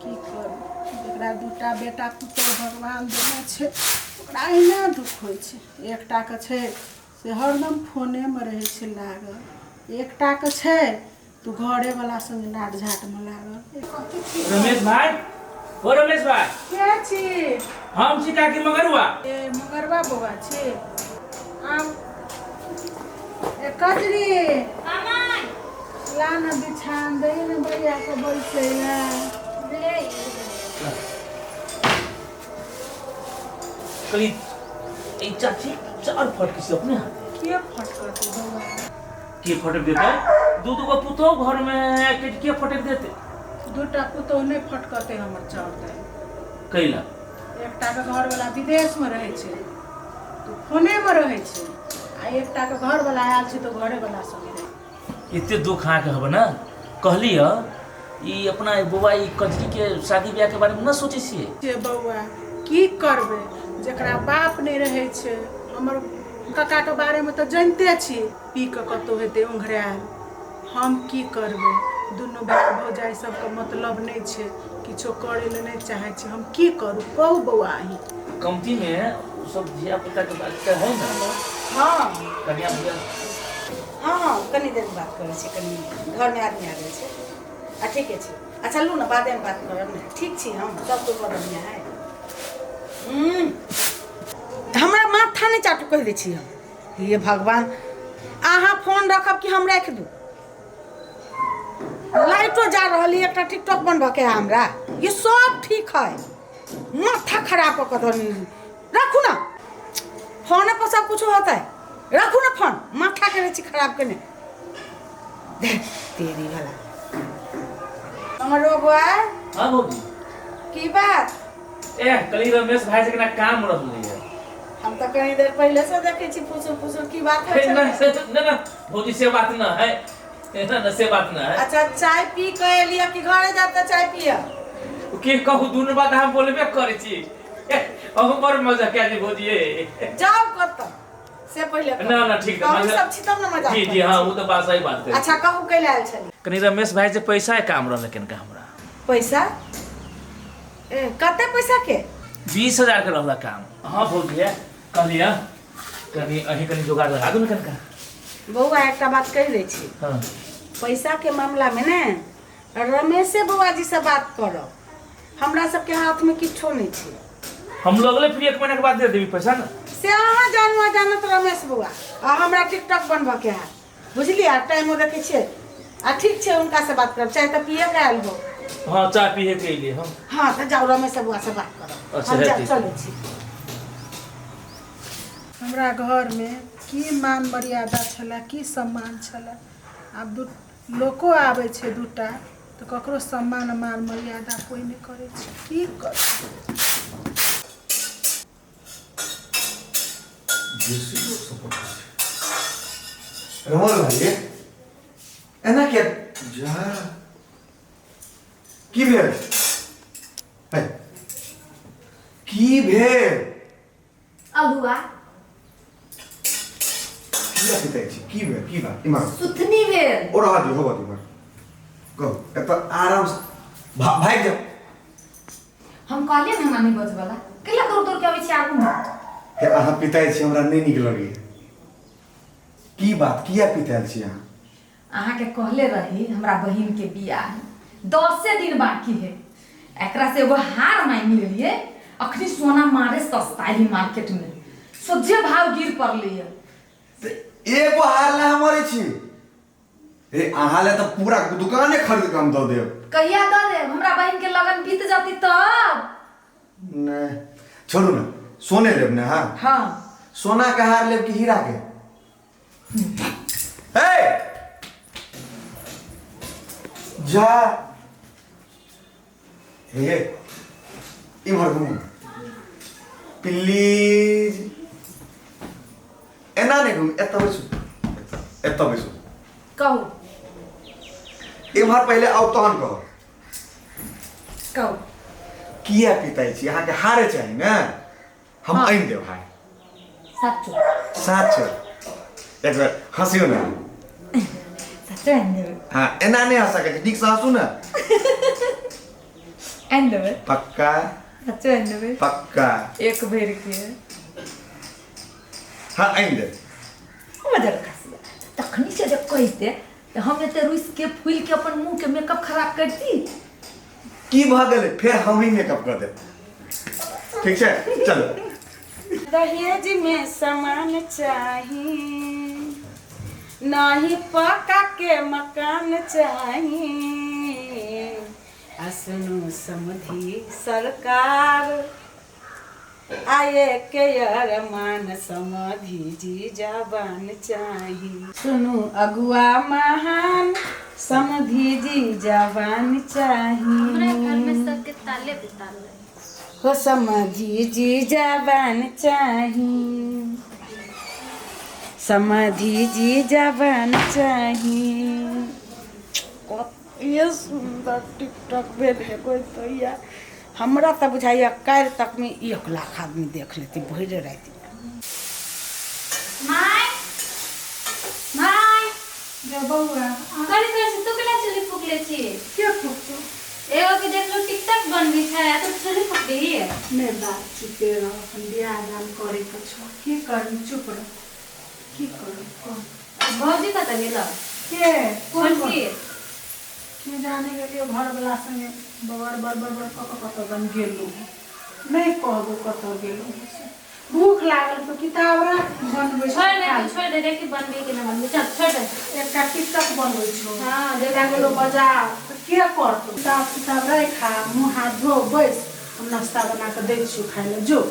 की करू, जकरा दूटा बेटा पुतोहु भगवान देने छै ओकरा अहिना दुख होइ छै। एकटाके छै से हरदम फोनेमे रहै छै लागल, एकटाके छै तऽ घरेवला सङ्गे नाट झाटमे लागल। रमेश भाई, ओ रमेश भाई। के छी? हम छी काकी मगरुआ। ए मगरुआ बौआ छी। आब ए कजरी ला न बिछान दे न भैया के बैसै ला। कली ई चाची चार फटके से अपने हाथ के फटकतै बौआ? के फटक देतै? दू दू गो पुतोह घर में के के फटक देतै? दूटा पुतोह नहि फटकतै हमर चाउर दालि। कैला? एकटा के घरवाला विदेश में रहै छै तऽ फोने में रहै छै, आ एकटा के घरवाला आयल छै तऽ घरेवाला संगे रहै छै। एते दुख अहाँके हब ने कहली ह ई अपना बौआ ई कजरी के शादी ब्याह के बारे में न सोचै छियै? से बौआ की करबै, जकरा बाप नहि रहै छै। हमर काका के बारे में तऽ जनिते छी, पी कऽ कतहु हेतै ओंघरायल। हम की करबै, दुनू भाय भौजाइ सबके मतलब नहि छै, किछो करै लए नहि चाहै छै। हम की करू कहू बौआ अहीं? कमती में उ सब धिया पुता के बात तऽ है ना। हाँ। कनिया भैया। हाँ हाँ, कनी देर में बात करै छी, कनी घरमे आदमी आ गेल छै। आ ठीके छै, अच्छा लू ने, बादेमे बात करब ने। ठीक छी हम, सब कोइ बड़ बढ़िआँ है। हमरा माथा नहि चाटू, कहि दै छी हम। हे भगवान, अहाँ फोन रखब कि हम राखि दू? लाइटो जा रहल है, एकटा टिकटॉक बनबऽ के है हमरा। ये सब ठीक है, माथा खराब कऽ कऽ धनी। रखू ना फोन पर, सब कुछ होता है। रखू ना फोन, माथा के रहै छी खराब केने। देख तेरी भला हमरो बौआ। हाँ भौजी। की बात? ए कली रमेश भाई से केना काम रहलै है। हम तऽ कनी देर पहिले से देखै छी फुसुर फुसुर, की बात होइ ना से ना ना भौजी, से बात ना है, ना ना से बात ना है। अच्छा चाय पी के एलियै कि घरे जाब तऽ चाय पिय? की कहू, दुनू बात हम बोलबे करै छी। हम बड़ मजा कए जी भौजी। जाउ कतऽ से पहिले कहू। ना ना ठीक है। हम सब छी तब ने मजा। जी जी, हाँ, वो तो बात सही बात है। अच्छा कहू, कैले आयल छली? कनी रमेश भाई से पैसा के काम रहल कनका हमरा। पैसा? ए कते पैसा के? 20,000 के रहल काम। हाँ भौजी है, कहलियै कनी अहीं कनी जोगाड़ लगा दू ने कनका। बौआ एकटा बात कहि दै छी। हाँ। पैसा के मामला में ने रमेशे बौआ जी से बात करब, हमरा सबके हाथ में किछो नहीं छै। हम लगले फिर 1 महीना के बाद दे देबी पैसा ना। से अहाँ जानू आ जानत रमेश बौआ, आ हमरा टिकटॉक बनबऽ के है बुझलियै? आ टाइमो देखै छियै। आ ठीक छै, हुनका से बात करब। चाय तऽ पिए के आयल हो? हाँ चाय पिए के अयली हम। हाँ तऽ जाउ रमेश बौआ से बात करब। अच्छा, हम है जा ठीक। चलै छी। हमरा घरमे की मान मर्यादा छलए, की सम्मान छलए, आब दू लोको आबै छै दूटा तऽ ककरो सम्मान मान मर्यादा कोइ नहि करै छै। की करतै? बेसी लोक सपोर्ट करै छै। रमल भाई, एना किया जा? की भेल है? की भेल? अल्हुआ। किया पिताइ छी? की भेल, की बात? इम्हर सुथनी भेल। ओ रह दियौ, होबऽ दियौ। इम्हर कहू, एतऽ आरामसँ भागि जाउ। हम कहलियै ने हमरा नहि बजबला, कैला दौड़ दौड़ के अबै छी आगू मे? हे, अहाँ पिताइ छी, हमरा नहि नीक लगैया। की बात, किया पितायल छी अहाँ? अहाँके कहले रही हमरा बहिन के बियाह है, 10 दिन बाकी है, एकरा से एगो हार मांगि लेलिए। अखनी सोना मारे सस्ता है मार्केट में, सोझे भाव गिर पड़ले है। तऽ एगो हार ला हम मरै छी? हे, अहाँ ले तऽ पूरा दुकाने खरीद के हम दऽ देब। कहिया दऽ देब? हमरा बहिन के लगन बीत जती तब। नहि छोड़ू ने, सोने लेब ने? हाँ। हाँ। सोना के हार लेब कि हीरा के? हे जा, हे इम्हर घुमू प्लीज। एना नहि घुमू, एतऽ बैसू, एतऽ बैसू। कहू। इम्हर पहिले आउ तहन कहू। कहू। किया पिताइ छी? अहाँके हारे चाही ने? हम हाँ। आनि देब हार। सच्चो? साँचो। एक बेर हँसियौ ने। सच्चो आनि देबै? हाँ, एना नहि हँसऽ के छै, नीकसँ हँसू ने। आनि देबै। पक्का? सच्चे आनि देबै? पक्का। एक भरि के। हाँ, आनि देब। मजर खसिया, तखनी से जे कहिते तऽ हम एते रुसि के फूलि के अपन मुँह के मेकअप खराब करती। की भऽ गेलै, फेर हम ही मेकअप कऽ देब। ठीक छै, चलो। दहेज में सामान चाही, नहीं पक्का के मकान चाही। आ सुनू समधी सरकार, आए के अरमान समधी जी जवान चाही। सुनू अगुआ महान, समधी जी जवान चाही। हमरा घर में सबके ताले पे ताले हो, समधी जी जवान चाही, समधी जी जवान चाही। ये सुंदर टिकटॉक भेल है कोई तो या हमरा तऽ बुझाइया काल्हि तक में 1 लाख आदमी देख लेती भरि राति। माय, माय। गे बौआ। करी करी से तू केना चुल्ही फूकले छी? के फुकतो? एगो के देखलो टिकटॉक बनबी छै आ तू चुल्ही फूकली। नहि बात, चुपे रह। अपन बियाह दान करे के छौ, की करबी? चुप रह, की करू, कह। भौजी कतऽ गेल? के? कोन? छोटकी। के जाने गेलियो, घरवला संगे बड़ बड़ बड़ बड़ कऽ कऽ कतऽ दन गेलहुँ। नहि कहबो कतऽ गेलहुँ से। भूख लागल तो किताब राख, बनबै छोड़ दे। खा। तू छोड़ दे, देखी बनबी कि ना बनबी। चल, छोड़ दे। एकटा टिकटक बनबै छौ। हाँ, देख। जेना गेलो बाजार तऽ के करतौ? किताब तिताब राखि आ मुँह हाथ धो, बैस, हम नाश्ता बना कऽ दै छियौ खाइ लए। जो,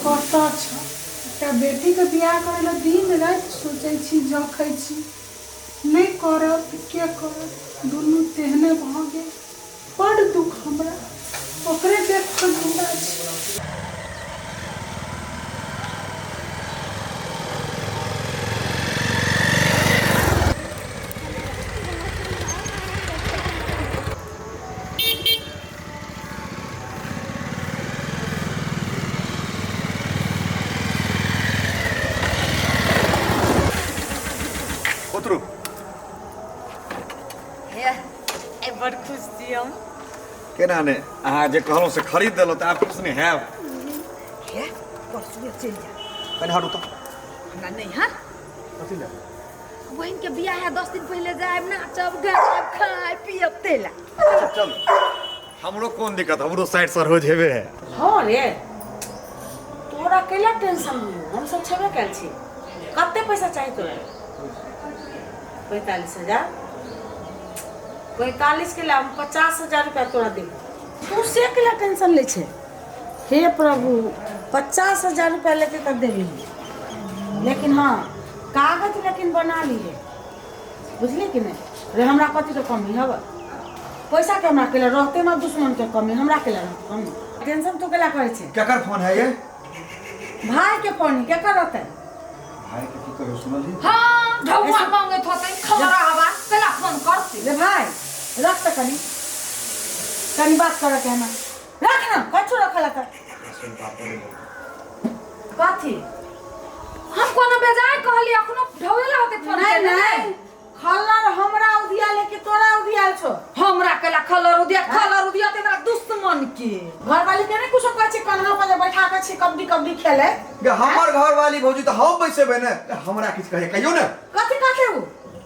कतऽ छौ? एकटा बेटीके बियाह करै लए दिन राति सोचै छी, जखै छी। नहि करब तऽ के करत? दुनू तेहने भऽ गेल। बड्ड दुख हमरा ओकरे देख कऽ जिंदा छी। उतरू। हे, आइ बड़ खुश छी हम। केना ने, अहाँ जे कहलहुँ से खरीद देलहुँ तऽ आब खुश नहि हैब? हे, परसुए चलि जा। कनि हटू तऽ। हमरा नैहर। कथी लए? बहिन के बियाह है, 10 दिन पहिले जायब, नाचब, गायब, खाय पियब, तेला। अच्छा चल, हमरो कोन दिक्कत, हमरो साइड सर हो जेबे है। हँ रे, तोरा कैला टेंशन नहीं हो, हम सब छेबे कैल छी। कते पैसा चाही तोरा? 45,000? 45 के ला हम 50,000 रुपया तोरा देबो। तू से केला टेंशन ले छे? हे प्रभु, 50,000 रुपया लेते तब देबी, लेकिन हाँ, कागज लेकिन बना लिए, बुझली कि नहीं? रे, हमरा कथी के कमी हवे पैसा के? हमरा केला रहते ना दुश्मन के कमी, हमरा केला रहते कमी? टेंशन तू केला करै छे? केकर फोन है ये? भाई के फोन, केकर रहते? भाई के की कहियो, सुनलही? हाँ, ढौआ मांगैत होतै, खबरा हवा केला फोन करती? रे भाई, रख त कनी कनी, बात करे के हमरा। रख ना, कछु रखल त। सुन, बात करे। कथी? हम कोनो बेजाय कहली? अखनो ढौएला होतै फोन नहीं। केने। नहीं, खल्लर हमरा उधिया लेके तोरा उधियाल छो। हमरा केला खलर उदिया? खलर उदिया ते हमरा दुश्मन के। घरवाली के नहीं कुछो कहै छै? कन्हा पर जे बैठा के छी कबड्डी कबड्डी खेले। गे, हमर घर वाली भौजी तऽ हम बैसेबै ने, तऽ हमरा किछु कहे, कहियौ ने। कथी कहते उ?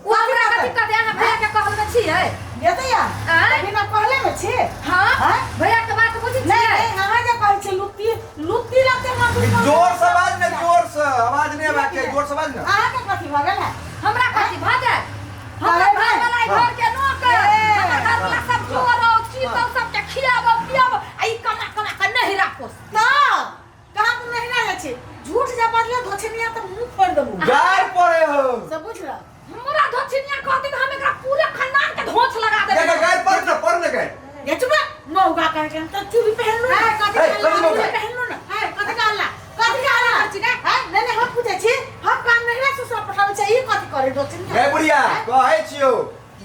उ हमरा कथी कहते? अहाँ भैया के कहल में छियै? ये तऽ या आँय? बिना कहले में छी। हाँ। आँय? भैया के बात बुझै नहीं। छियै? नहीं, अहाँ जे कहै छी लुत्ती लुत्ती लगते हमरा दुश्मन। जोर से आवाज ने, जोर से आवाज नहीं आवाज के, जोर से आवाज ने। अहाँ के कथी भऽ गेल है? हमरा कथी भऽ जाय? हमरा अरे घर वाला हाँ। घर के नौकर, ए। हमर घर वाला सब चोर हो चीतो, सबके खियाबो पियाबो आ ई कमा कमा के नहीं राखो। तऽ कहाँ तू नहीं ना जाइ छी? झूठ जे बजले धोछनिया तऽ मुंह फोड़ देबू। गाय पड़े हो। सब बुझ रह। हमरा धोछिनिया कहती तऽ हम एकरा पूरे खानदान के धोछ लगा गे, देबै। गाय पड़ ना, पड़ ना गाय। ये चुप रह, मौगा कह के तऽ चूड़ी पहनलू ना। कथी ए, कहला? कथी मौगा? चूड़ी पहनलू ना। है कथी कहला? कथी कहला? है नहीं नहीं, हम पूछै छी, हम काम नहीं ना ससुर पठाबै छै, ई कथी करे धोछनिया? गे बुढ़िया, कहै छियौ,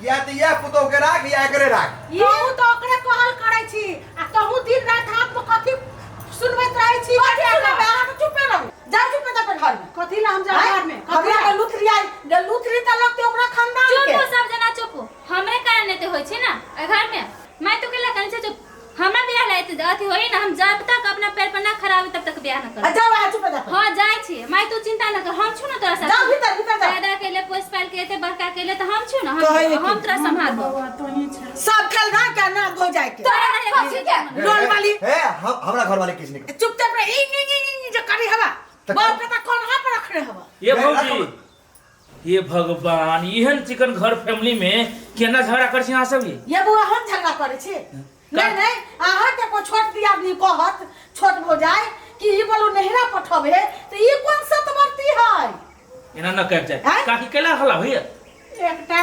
या तऽ या पुतोह के राख या एकरे राख। तहूँ तऽ ओकरे कहल करै छी आ तहूँ दिन राति हाथ में कथी सुनबैत रहै छी? कथी सुनबै? अहाँ तऽ चुपे रहू, जा चुपे जा घर में। कथी ला हम जा घर में? कथी हमरा ला? के लुथरी आई जे लुथरी तऽ लगते ओकरा खानदान के। चुप हो सब जना, चुप हो। हमरे बियाह न आ कर। जाओ अहाँ चुप जा। हां, जाय छी माय, तू चिंता न कर, हम छु न तोरा साथ। जाओ भीतर, भीतर जाओ। पैदा केले, पोस पाल के एते बड़का केले त हम छु न, कहै हम है कि- हम तोरा संभालबो। बौआ तोही छै। सब खेल रहा क्या ना हो जाए के। तोरा नहीं कथी के? लोल वाली। हे, हमरा घर वाले किछु नहीं। चुपचाप रह, ई ई ई ई जे करी हवा तऽ- बाप के त कोन पर रखने हवा। ये नहीं, भौजी, हे भगवान, एहन चिकन घर फैमिली में केना झगड़ा कर छी अहाँ सब ये? ये बुआ, हम झगड़ा करे छी? नहीं नहीं, अहाँ के को छोट दियादनी कहत, छोट हो जाए कि ई बोलू नहिरा पठबे त ई कोन सतवर्ती है? एना न कहि जाए। आँय? काकी, केला हल्ला भैया? एकटा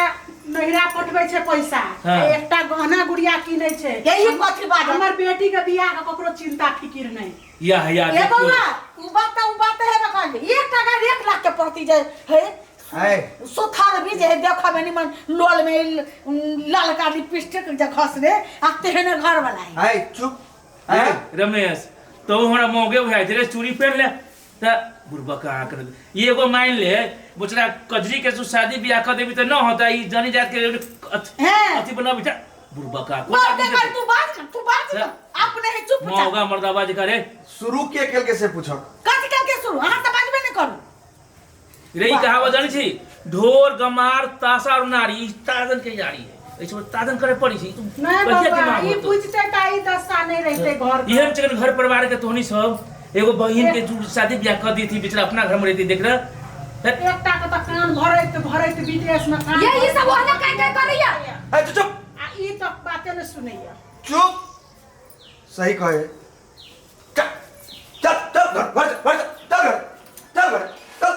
नहिरा पठबै छै पैसा, हाँ। आ एकटा गहना गुड़िया किनै छै। यही कथी बात? हमर बेटी के बियाह के ककरो चिंता फिकिर नहि। या ये देखियौ। बउआ, उ बात त उ बात है बकल एक टका 1 लाख के प्रति जे है। है। सुथर भी जे है देखऽ में निमन, लोल में ललका लिपस्टिक जे घसने आ तेहने घर वाला है। है, चुप है। रमेश तो हमरा मौगे भए जे चूड़ी पहन ले त बुढ़बा कहाँ कर एगो मान ले बोचरा कजरी के तू शादी बियाह कर देबी त न होता ई जनी जात के हैं। अथी बनाबी त बुढ़बा का बाप रे, कर तू बात कर, तू बात कर। अपने है चुप जा। मौगा मर्दाबाजी करे। शुरू के केल के से पूछक। कथी कल के शुरू? अहाँ तऽ बाजबे नहि करू। रे, ई कहावत जानी छी, ढोर गमार ताशा और नारी, ई ताजन के यारी है, एहि सब ताजन करे पड़ी छी। तू नहि कहिया बौआ, दिमाग ई होतो? बुझते त ई दशा नहि रहिते घर के। एहन चिकन घर परिवार के तोहनी सब एगो बहिन के जू शादी बियाह कर दी थी, बेचारा अपना घर में रहती, देख रहा। एकटा के तऽ कान भरैत भरैत विदेश में कान ये ई सब ओहने काय काय करैया। है, चुप चुप। आ ई तऽ बाते नहि सुनैया। चुप, सही कहे। चल चल चल घर, घर चल, घर चल, चल घर, चल घर चल।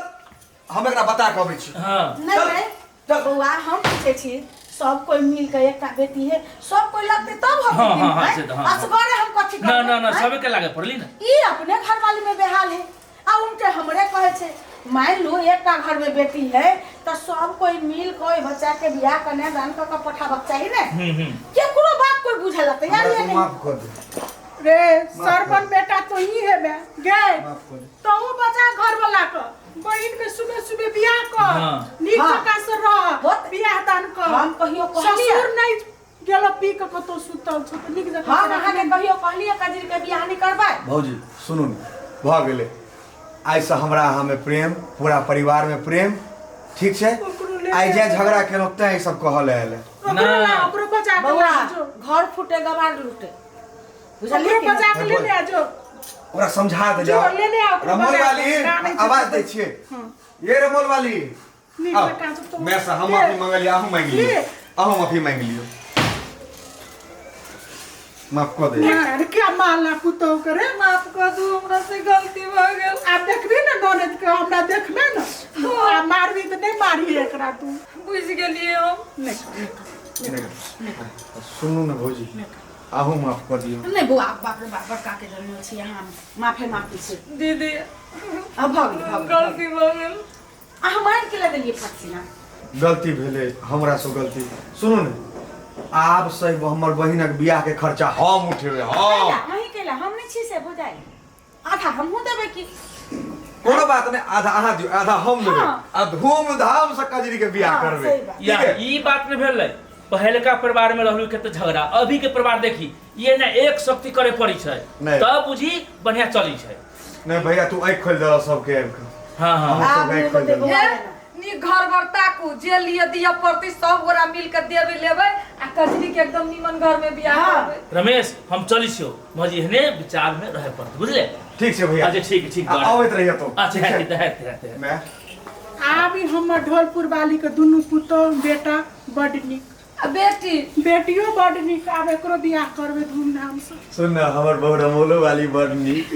हम एकरा बता के अबै छी। हाँ। नहीं चल, नहीं चल। बौआ, हम पूछे छी, सब कोई मिल के एकटा बेटी है, सब कोई लगते तब हम हाँ, हाँ, हाँ, से तऽ हाँ, हाँ। असगरे हम कथी न न न करबै, सबे के लागे पड़ली ना। ई अपने घरवाली में बेहाल है आ उनके हमरे कहे छै। मान लो एकटा घर में बेटी है तो सब कोई मिल के ओहि बच्चा के बियाह कन्यादान कऽ के पठाबक चाही ने। हम्म हम्म केकरो बात कोई बुझे लगते यार हमरा ये तू नहीं। माफ कर दे। रे सरपन बेटा, तो ही है बे गे। माफ कर दे। तो बचा घर वाला के, बहिन के सुबह सुबह बियाह कर। नीक जकाँ से रह, बियाह दान कर। हम कहियो कहलियै? ससुर नहीं गेलो, पी के कतौ सुतल छौ तऽ नीक जकाँ हम से अहाँके कहियो कहलियै कजरी के बियाह नहि करबै? भौजी, सुनू ने, भऽ गेलै। आइसँ हमरा अहाँमे प्रेम, पूरा परिवारमे प्रेम, ठीक छै? ओकरो ले आइ जे झगड़ा केलहुँ तैं ई सब कहल आयल है। ओकरो ला, ओकरो बचा के बौआ, ला जो। घर फूटे गवार लूटे, बुझलियै ओकरो कि नहि? बचा के लेने आ जो। ओकरा समझा दे। जो, जाओ। लेने आओ, ओकरो रमोल बजा के। वाली, कानै छै। आवाज दै छियै। ये रमोल वाली, नीक आओ। जकाँ से तो- मैं से हम माफी मंगलियै, अहूँ मांगि लियौ। ले। अहूँ माफी मांगि लियौ, माफ कऽ दे। अरे क्या माला पुतहु करे। माफ कऽ दू, हमरा से गलती भऽ गेल। आब देखबी ने ननद के, हमरा देखबे ने, आ मारबी तऽ नहि मारही एकरा तू। बुझि गेलियै हम। नहि। सुनू ने भौजी, अहूँ माफ कऽ दियौ। नहि बौआ, बाप रे बाप, बड़का के जन्म छी अहाँ, माफे माफी छै। दीदी। आब भऽ गेलै, भऽ गेलै। गलती भऽ गेल। अहाँ मारि के लऽ देलियै फटसिना। गलती भेलै हमरा से गलती। सुनू ने, आब से हमर बहिनक बियाह के खर्चा हम उठेबै हम। अहीं केला, हम नहि छी से भऽ जाय, आधा हमहूँ देबै की। कोनो बात नहि, आधा अहाँ दियौ, आधा हम देबै। आ धूमधाम से कजरी के बियाह करबै। सही बात। या ठीक है? ई बात नहीं भेलै। पहिलका परिवार में रहलू कते झगड़ा, अभी के परिवार देखी, ये ना एक शक्ति करे पड़ी छै नहि। तब बुझी बढ़िया चली छै। नहि भैया, तू आँखि खोलि देलह सबके आबि कऽ। हाँ हाँ हमर आब सबके आँखि खोलि देलह। हे, नीक घर बर ताकू, जे लिए दिया पड़तै सब गोरा मिल के देबै लेबै आ कजरी के एकदम नीमन घर में बियाह करबै। रमेश, हम चली छियौ मजी, एहने विचार में रहे पड़तै, बुझले? ठीक छै भैया। अच्छा, ठीक ठीक। आ, अबैत रहिए तू। अच्छा। ठीक छै? हेतै हेतै हेतै। मैं आब ई हमर ढोलपुर वाली के दुनू पुतोह बेटा बड नीक। आ बेटी? बेटियो बड नीक। आब एकरो बियाह करबै धूमधाम से। सुन न, हमर बहु रमोलो वाली बड़ नीक।